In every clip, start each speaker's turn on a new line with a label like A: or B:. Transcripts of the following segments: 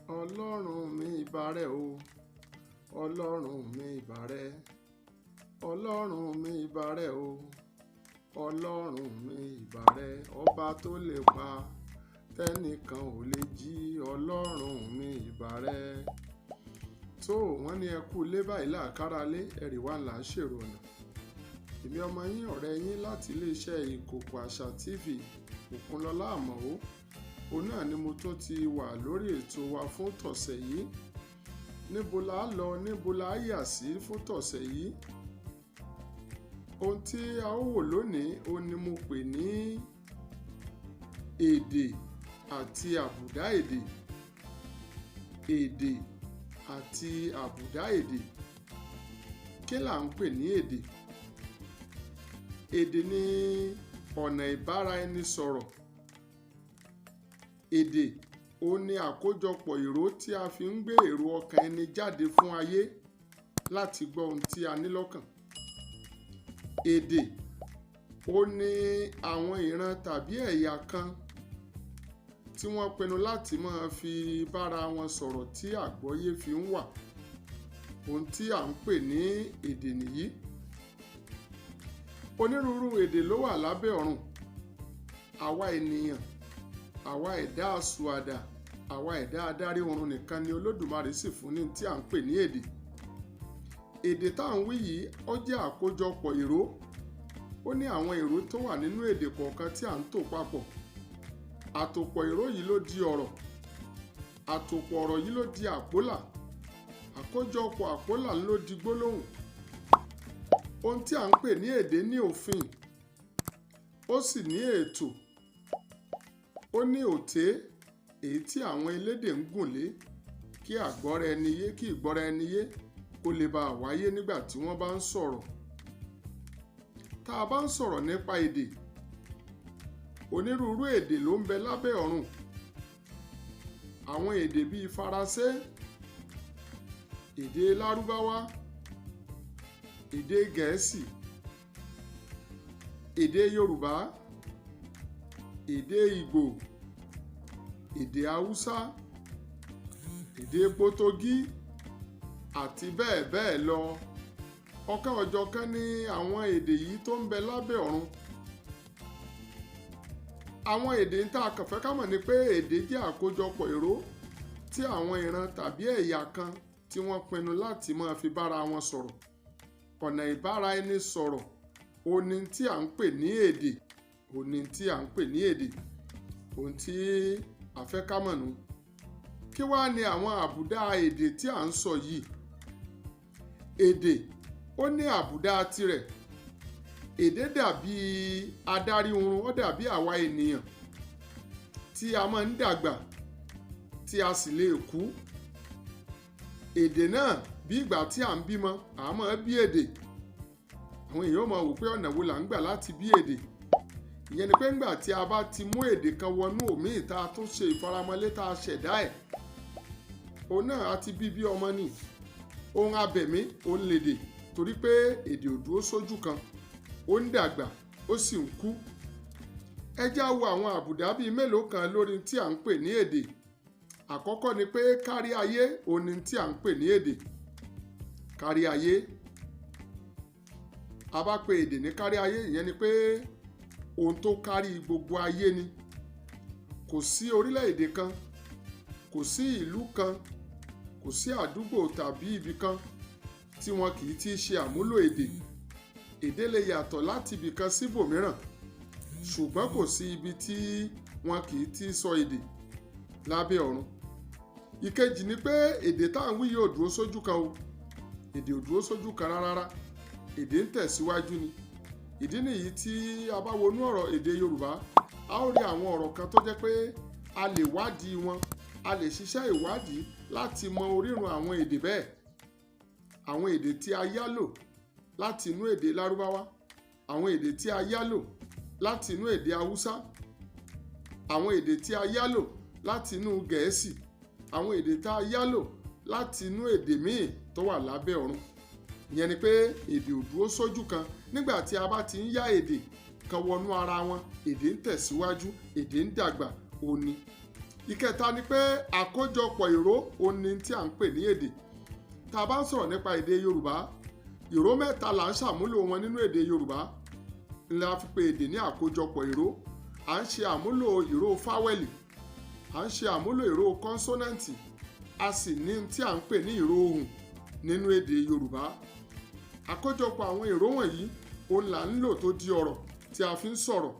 A: Ọlọ́run mi ìbà rẹ o. Ọlọ́run mi ìbà rẹ. Ọlọ́run mi ìbà rẹ o. Ọlọ́run mi ìbà rẹ. Ọba tó lè pa tẹ́nìkan ò lè jí. Ọlọ́run mi ìbà rẹ. Tó wọ́n ní ẹ kú ilé báyìí làákàrà lé ẹ̀rì wà là ń ṣèrò ọ̀nà. Èmi ọmọ yín, ọ̀rẹ́ yín láti iléeṣẹ́ Ìkòkò Àṣà TV, Òkunlọ́lá Àmọ̀ó, òun náà ni mo tún ti wà lórí ètò wa fún tọ̀sẹ̀ yìí. Níbo la lọ, níbo la yà sí fún tọ̀sẹ̀ yìí? Ohun tí a ó wò lónìí, òun ni mo pè ní èdè àti àbùdá èdè. Èdè àti àbùdá èdè. Kí là ń pè ní èdè? Èdè ni ọ̀nà ìbára ẹni sọ̀rọ̀. Èdè òun ni àkójọpọ̀ ìró tí a fi ń gbé èrò ọkàn ẹni jáde fún ayé láti gbọ́ ohun tí a ní lọ́kàn. Èdè òun ni àwọn ìran tàbí ẹ̀yà kan tí wọ́n pinnu láti máa fi bára wọn sọ̀rọ̀ tí àgbọ́yé fi ń wà. Ohun tí à ń pè ní èdè nìyí. Onírúurú èdè ló wà lábẹ́ ọ̀run. Àwa ènìyàn, àwa ẹ̀dá àsùàdà, àwa ẹ̀dá adarí oorun nìkan ni Olódùmarè sì fún ní tí à ń pè ní èdè. Èdè tá à ń wí yìí, ó jẹ́ àkójọpọ̀ ìró. Ó ní àwọn ìró tó wà nínú èdè kọ̀ọ̀kan tí à ń tò papọ̀. Àtòpọ̀ ìró yìí ló di ọ̀rọ̀. Àtòpọ̀ ọ̀rọ̀ yìí ló di àpólà. Àkójọpọ̀ àpólà ló di gbólóhùn. Ohun tí à ń pè ní èdè ní òfin, ó sì ní ètò, ó ní òté èyí tí àwọn elédè ń gùn lé kí àgbọ́ra ẹni yé, kí ìgbọ́ra ẹni yé kó lè bá wáyé nígbà tí wọ́n bá ń sọ̀rọ̀. Tá a bá ń sọ̀rọ̀ nípa èdè, onírúurú èdè ló ń bẹ lábẹ́ ọ̀run. Àwọn èdè bíi Faransé, èdè Lárúbáwá, èdè Gẹ̀ẹ́sì, èdè Yorùbá, èdè Ìgbò, èdè Haúsá, èdè Potogí àti bẹ́ẹ̀ bẹ́ẹ̀ lọ. Ọ̀kan ọ̀jọ̀kan ni àwọn èdè yìí tó ń bẹ lábẹ́ ọ̀run. Àwọn èdè tá a kàn fẹ́ ká mọ̀ ni pé èdè jẹ́ àkójọpọ̀ ìró tí àwọn ìran tàbí ẹ̀yà kan tí wọ́n pinnu láti máa fi bára wọn sọ̀rọ̀. Ọ̀nà ìbára ẹni sọ̀rọ̀ òní tí à ń pè ní èdè, òní tí à ń pè ní èdè, ohun tí a fẹ́ ká mọ̀ nù. Kí wá ni àwọn àbùdá èdè tí à ń sọ yìí? Èdè ó ní àbùdá tirẹ̀. Èdè dàbí adarí oorun, ó dàbí àwa ènìyàn tí a máa ń dàgbà tí a sì lè kú. Èdè náà bí ìgbà tí à ń bímọ, à máa bí èdè. Àwọn èèyàn máa wò pé ọ̀nà wo là ń gbà láti bí èdè. Ìyẹn ni pé ńgbà tí a bá ti mú èdè kan wọnú òmíì tá a tún ṣe ìfaramọ́lé tá a ṣẹ̀dá ẹ̀, òun náà a ti bí bí ọmọ nì. Ohun abẹ̀mí òun lèdè, torí pé èdè ò dúró sójú kan, ó ń dàgbà, ó sì ń kú. Ẹ já wo àwọn àbùdá bíi mélòó kan lórí tí à ń pè ní èdè. Àkọ́kọ́ ni pé kárí ayé òun ni tí à ń pè ní èdè. Kárí ayé. A bá pe èdè ní kárí ayé, ìyẹn ni pé ohun tó kárí gbogbo ayé ni. Kò sí orílẹ̀-èdè kan, kò sí ìlú kan, kò sí àdúgbò tàbí ibì kan tí wọn kì í ti ṣe àmúlò èdè. Èdè lè yàtọ̀ láti ibì kan síbòmíràn, ṣùgbọ́n kò sí ibi tí wọn kì í ti sọ èdè lábẹ́ ọ̀run. Ìkejì ni pé èdè tá à ń wí yóò dúró sójú kan o. Èdè ò dúró sójú kan rárá. Èdè ń tẹ̀síwájú ni. Ìdí nìyí tí a bá wọnú ọ̀rọ̀ èdè Yorùbá, a ó rí àwọn ọ̀rọ̀ kan tó jẹ́ pé a lè wádìí wọn, a lè ṣiṣẹ́ ìwádìí láti mọ orírun àwọn èdè bẹ́ẹ̀. Àwọn èdè tí a yá lò láti inú èdè Lárúbáwá, àwọn èdè tí a yá lò láti inú èdè Haúsá, àwọn èdè tí a yá lò láti inú Gẹ̀ẹ́sì, àwọn èdè tá a yá lò láti inú èdè míì tó wà lábẹ́ ọ̀run. Ìyẹn ni pé èdè ò dúró sójú kan. Nígbà tí a bá ti ń yá èdè kan wọnú ara wọn, èdè ń tẹ̀síwájú, èdè ń dàgbà òní. Ìkẹta ni pé àkójọpọ̀ ìró òun ni tí à ń pè ní èdè. Tá a bá ń sọ̀rọ̀ nípa èdè Yorùbá, ìró mẹ́ta là ń ṣàmúlò wọn nínú èdè Yorùbá. La fi pe èdè ní àkójọpọ̀ ìró. À ń ṣe àmúlò ìró fáwẹ́lì, à ń ṣe àmúlò ìró kọ́nsọ́nẹ́ǹtì, a sì ní tí à ń pè ní ìró ohùn nínú èdè Yorùbá. Àkójọpọ̀ àwọn ìró wọ̀nyí òun là ń lò tó di ọ̀rọ̀ tí a fi ń sọ̀rọ̀.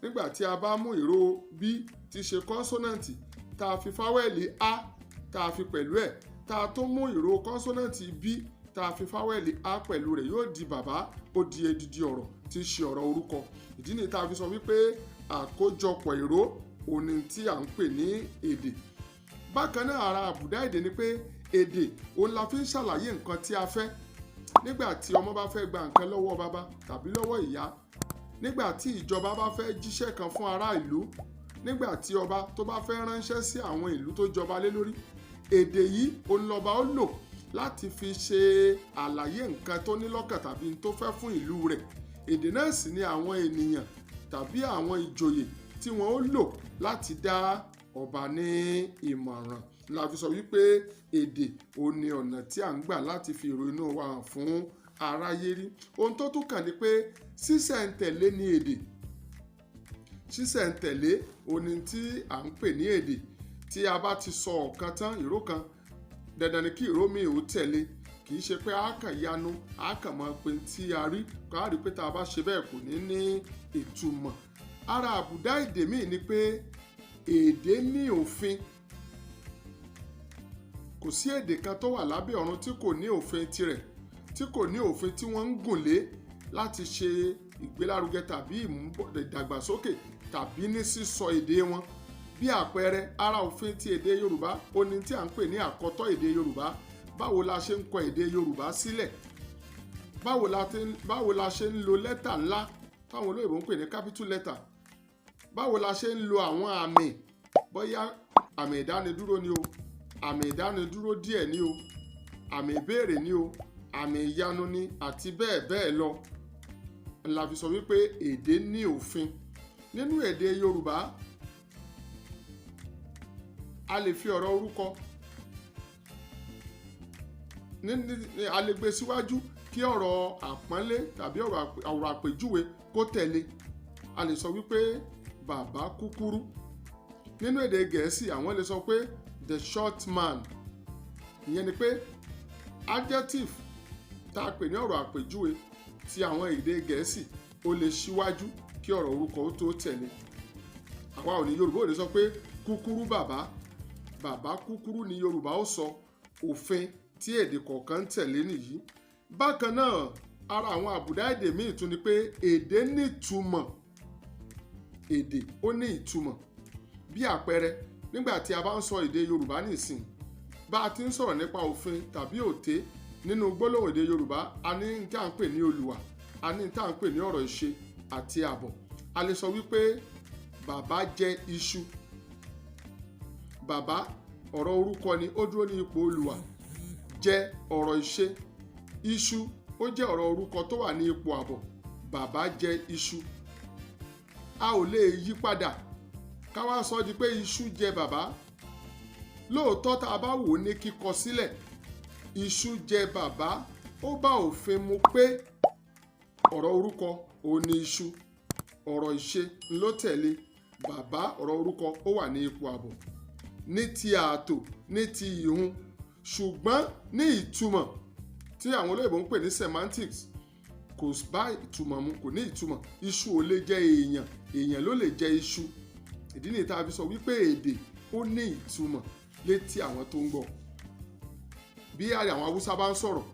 A: Nígbà tí a bá mú ìró b tí ṣe kọ́nsọ́nẹ́ǹtì, tá a fi fáwẹ́lì a tá a fi pẹ̀lú ẹ̀, tá a tó mú ìró kọ́nsọ́nẹ́ǹtì b, tá a fi fáwẹ́lì a pẹ̀lú rẹ̀, yóò di bàbá, ó di edidi ọ̀rọ̀ tí í ṣe ọ̀rọ̀ orúkọ. Ìdí nìyí tá a fi sọ wípé àkójọpọ̀ ìró òun ni tí à ń pè ní èdè. Bákan náà, ara àbùdá èdè ni pé èdè òun la fi ń ṣàlàyé nǹkan tí a fẹ́. Nígbà tí ọmọ bá fẹ́ gba nǹkan lọ́wọ́ bàbá tàbí lọ́wọ́ ìyá, nígbà tí ìjọba bá fẹ́ jíṣẹ́ kan fún ará ìlú, nígbà tí ọba tó bá fẹ́ ránṣẹ́ sí àwọn ìlú tó jọba lé lórí, èdè yìí òun lọba ó lò láti fi ṣe àlàyé nǹkan tó ní lọ́kàn tàbí tó fẹ́ fún ìlú rẹ̀. Èdè náà sì ni àwọn ènìyàn tàbí àwọn ìjòyè tí wọ́n ó lò láti dá ọba ní ìmọ̀ràn. La fi sọ wípé èdè òun ni ọ̀nà tí à ń gbà láti fi èrò inú wa hàn fún aráyé rí. Ohun tó tún kàn ni pé ṣísẹ̀ntẹ̀lé ni èdè. Ṣísẹ̀ntẹ̀lé òun ni tí à ń pè ní èdè. Tí a bá ti sọ ọ̀kan tán, ìró kan, dandan ni kí ìró míì ó tẹ̀lé. Kì í ṣe pé a kàn yanu, a kàn mọ̀ pé tí a rí ká rí pé tá a bá ṣe bẹ́ẹ̀ kò ní ní ìtumọ̀. Ara àbùdá èdè míì ni pé èdè ní òfin. Kò sí èdè kan tó wà lábẹ́ ọ̀run tí kò ní òfin tirẹ̀, tí kò ní òfin tí wọ́n ń gùn lé láti ṣe ìgbélárugẹ tàbí ìdàgbàsókè tàbí ní sísọ èdè wọn. Bí àpẹẹrẹ, ara òfin ti èdè Yorùbá ó ní tí à ń pè ní àkọ́tọ̀ èdè Yorùbá. Báwo la ṣe ń kọ èdè Yorùbá sílẹ̀? Báwo la ṣe ń lo lẹ́tà ńlá táwọn olóyìnbó ń pè ní capital letter? Báwo la ṣe ń lo àwọn àmì, bóyá àmì ìdánidúró ni o, àmì ìdánidúró díẹ̀ ni o, àmì ìbéèrè ni o, àmì ìyanu ni, àti bẹ́ẹ̀ bẹ́ẹ̀ lọ. La fi sọ wípé èdè ní òfin. Nínú èdè Yorùbá, a lè fi ọ̀rọ̀ orúkọ ní a lè gbé síwájú kí ọ̀rọ̀ àpọ́nlé tàbí ọ̀rọ̀ àpèjúwe kó tẹ̀lé. A lè sọ wípé bàbá kúkúrú. Nínú èdè Gẹ̀ẹ́sì, àwọn lè sọ pé the short man. Ìyẹn ni pé adjective tá a pè ní ọ̀rọ̀ àpèjúwe ti àwọn èdè Gẹ̀ẹ́sì, ó lè ṣíwájú kí ọ̀rọ̀ orúkọ ó tó tẹ̀lé. Àwa ò ní, Yorùbá ò ní sọ pé kúkúrú bàbá. Bàbá kúkúrú ni Yorùbá ó sọ. Òfin tí èdè kọ̀ọ̀kan ń tẹ̀lé nìyí. Bákan náà, ara àwọn àbùdá èdè míì tún ni pé èdè nítumọ̀. Èdè ó ní ìtumọ̀. Bí àpẹẹrẹ, nígbà tí a bá ń sọ èdè Yorùbá nìsín, bá a ti ń sọ̀rọ̀ nípa òfin tàbí òté nínú gbólóhùn èdè Yorùbá, a ní tí à ń pè ní olùwà, a ní tí à ń pè ní ọ̀rọ̀ ìṣe àti àbọ̀. A lè sọ wípé bàbá jẹ iṣu. Bàbá, ọ̀rọ̀ orúkọ ni, ó dúró ní ipò olùwà. Jẹ, ọ̀rọ̀ ìṣe. Iṣu, ó jẹ́ ọ̀rọ̀ orúkọ tó wà ní ipò àbọ̀. Bàbá jẹ iṣu. A ò lè yí padà ká wá sọ di pé iṣu jẹ bàbá. Lóòótọ́, tá a bá wò ó ní kíkọ sílẹ̀, iṣu jẹ bàbá, ó bá òfin mu pé ọ̀rọ̀ orúkọ òun ni iṣu, ọ̀rọ̀ ìṣe ló tẹ̀lé. Bàbá, ọ̀rọ̀ orúkọ, ó wà ní ipò àbọ̀ ní ti ààtò, ní ti ìhun, ṣùgbọ́n ní ìtumọ̀ tí àwọn olóyìnbó ń pè ní semantics, kò bá ìtumọ̀ mu, kò ní ìtumọ̀. Iṣu ò lè jẹ èèyàn, èèyàn ló lè jẹ iṣu. Ìdí nìyí tá a fi sọ wípé èdè ó ní ìtumọ̀ létí àwọn tó ń gbọ́. Bí àwọn Haúsá bá ń sọ̀rọ̀,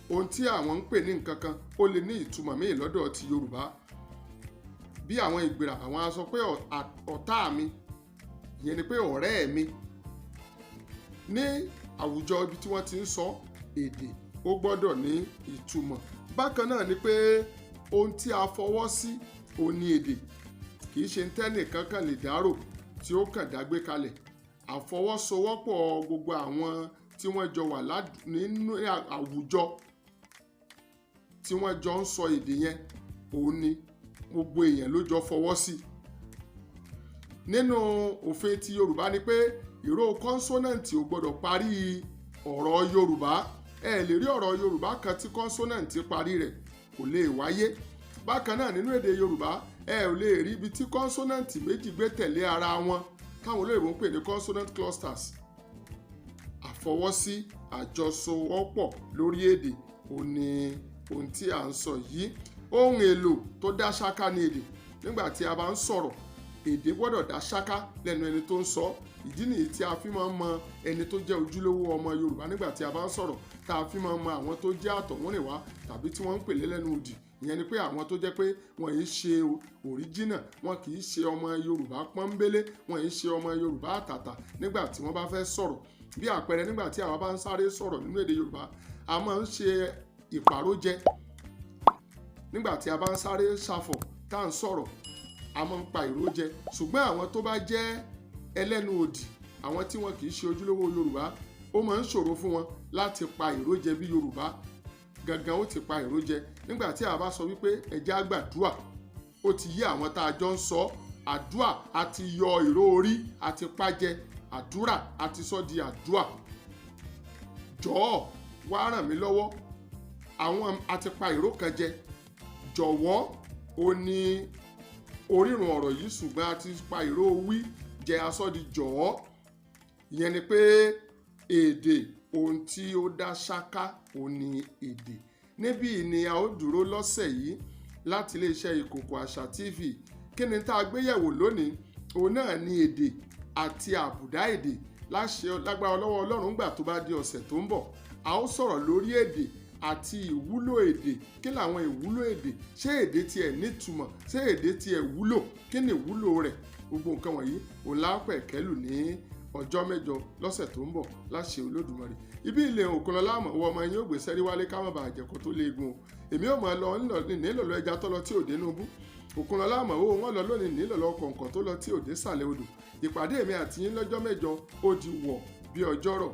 A: ohun tí àwọn ń pè ní nǹkan kan, ó lè ní ìtumọ̀ míì lọ́dọ̀ ti Yorùbá. Bí àwọn Ìgbìrà, àwọn á sọ pé ọ̀tá mi, ìyẹn ni pé ọ̀rẹ́ mi. Ní àwùjọ ibi tí wọ́n ti ń sọ èdè, ó gbọ́dọ̀ ní ìtumọ̀. Bákan náà ni pé ohun tí a fọwọ́ sí òun ni èdè. Kì í ṣe tẹ́nìkan kan lè dárò tí ó kàn dágbé kalẹ̀. Àfọwọ́sowọ́pọ̀ gbogbo àwọn tí wọ́n jọ wà nínú àwùjọ tí wọ́n jọ ń sọ èdè yẹn, òun ni gbogbo èèyàn ló jọ fọwọ́ sí. Nínú òfin ti Yorùbá ni pé ìró kọ́nsọ́nàǹtì ò gbọ́dọ̀ parí ọ̀rọ̀ Yorùbá. Ẹ lè rí ọ̀rọ̀ Yorùbá kan tí kọ́nsọ́nàǹtì parí rẹ̀, kò lè wáyé. Bákan náà, nínú èdè Yorùbá, ẹ ò lè rí ibi tí kọ́nsọ́nàǹtì méjì gbé tẹ̀lé ara wọn, táwọn olóyìnbó ń pè ní consonant clusters. Àfọwọ́sí àjọsowọ́pọ̀ lórí èdè ò ní ohun tí à ń sọ yìí. Ohun èlò tó dá ṣáká ní èdè. Nígbà tí a bá ń sọ̀rọ̀, èdè gbọ́dọ̀ dá ṣáká lẹ́nu ẹni tó ń sọ. Ìdí nìyí tí a fi máa ń mọ ẹni tó jẹ́ ojúlówó ọmọ Yorùbá nígbà tí a bá ń sọ̀rọ̀, tá a fi máa ń mọ àwọn tó jẹ́ àtọ̀húnrìnwá tàbí tí wọ́n ń pè lẹ́nu òdì. Ìyẹn ni pé àwọn tó jẹ́ pé wọ́n yìí ṣe òríjínà, wọn kì í ṣe ọmọ Yorùbá pọ́nbélé, wọ́n yìí ṣe ọmọ Yorùbá àtàtà nígbà tí wọ́n bá fẹ́ sọ̀rọ̀. Bí àpẹẹrẹ, nígbà tí àwa bá ń sáré sọ̀rọ̀ nínú èdè Yorùbá, a máa ń ṣe ìpàrójẹ. Nígbà tí a bá ń sáré ṣàfọ̀ tá à ń sọ̀rọ̀, a máa ń pa ìrójẹ. Ṣùgbọ́n àwọn tó bá jẹ́ ẹlẹ́nu òdì, àwọn tí wọn kì í ṣe ojúlówó Yorùbá, ó máa ń ṣòro fún wọn láti pa ìrójẹ bí Yorùbá gangan ó ti pa ìrójẹ. Nígbà tí a bá sọ wípé "Ẹ jẹ́ á gbàdúà", ó ti yé àwọn tá a jọ ń sọ. Àdúà, àti yọ ìró orí, àti pàjẹ. Àdúrà, àti sọ di àdúà. Jọ̀ọ́ wá ràn mí lọ́wọ́, àwọn àti pa ìró kan jẹ. Jọ̀wọ́ ó ní orírun ọ̀rọ̀ yìí, ṣùgbọ́n a ti pa ìró wí jẹ, aṣọ di jọ̀ọ́. Ìyẹn ni pé èdè, ohun tí ó dá ṣáká òun ni èdè. Níbí ni a ó dúró lọ́sẹ̀ yìí láti iléeṣẹ́ Ìkòkò Àṣà TV. Kí ni tá a gbé yẹ̀wò lónìí? Òun náà ni èdè àti àbùdá èdè. Láṣẹ lágbára ọlọ́wọ́ Ọlọ́run, gbà tó bá di ọ̀sẹ̀ tó ń bọ̀, a ó sọ̀rọ̀ lórí èdè àti ìwúlò èdè. Kí làwọn ìwúlò èdè? Ṣé èdè tiẹ̀ nítumọ̀? Ṣé èdè tiẹ̀ wúlò? Kí ni ìwúlò rẹ̀? Gbogbo nǹkan wọ̀nyí òun lápẹ̀ kẹ́lù ní ọjọ́ mẹ́jọ lọ́sẹ̀ tó ń bọ̀, láṣẹ Olódùmarè. Ibi ilẹ̀ òkun lọ́la àmọ́ ọmọ yín ó gbé sẹ́rí wálé ká má bàa jẹ̀kọ́ tó léegun o. Èmi ò mọ̀ lọ nílò lọ ẹja tó lọ tí ò dénú bú. Òkun lọ́la àmọ́ owó wọn lọ lónìí nílò lọ kọ̀ǹkọ̀ tó lọ tí ò dé sàlẹ̀ odò. Ìpàdé èmi àti yín lọ́jọ́ mẹ́jọ, ó di wọ̀ bí ọjọ́rọ̀.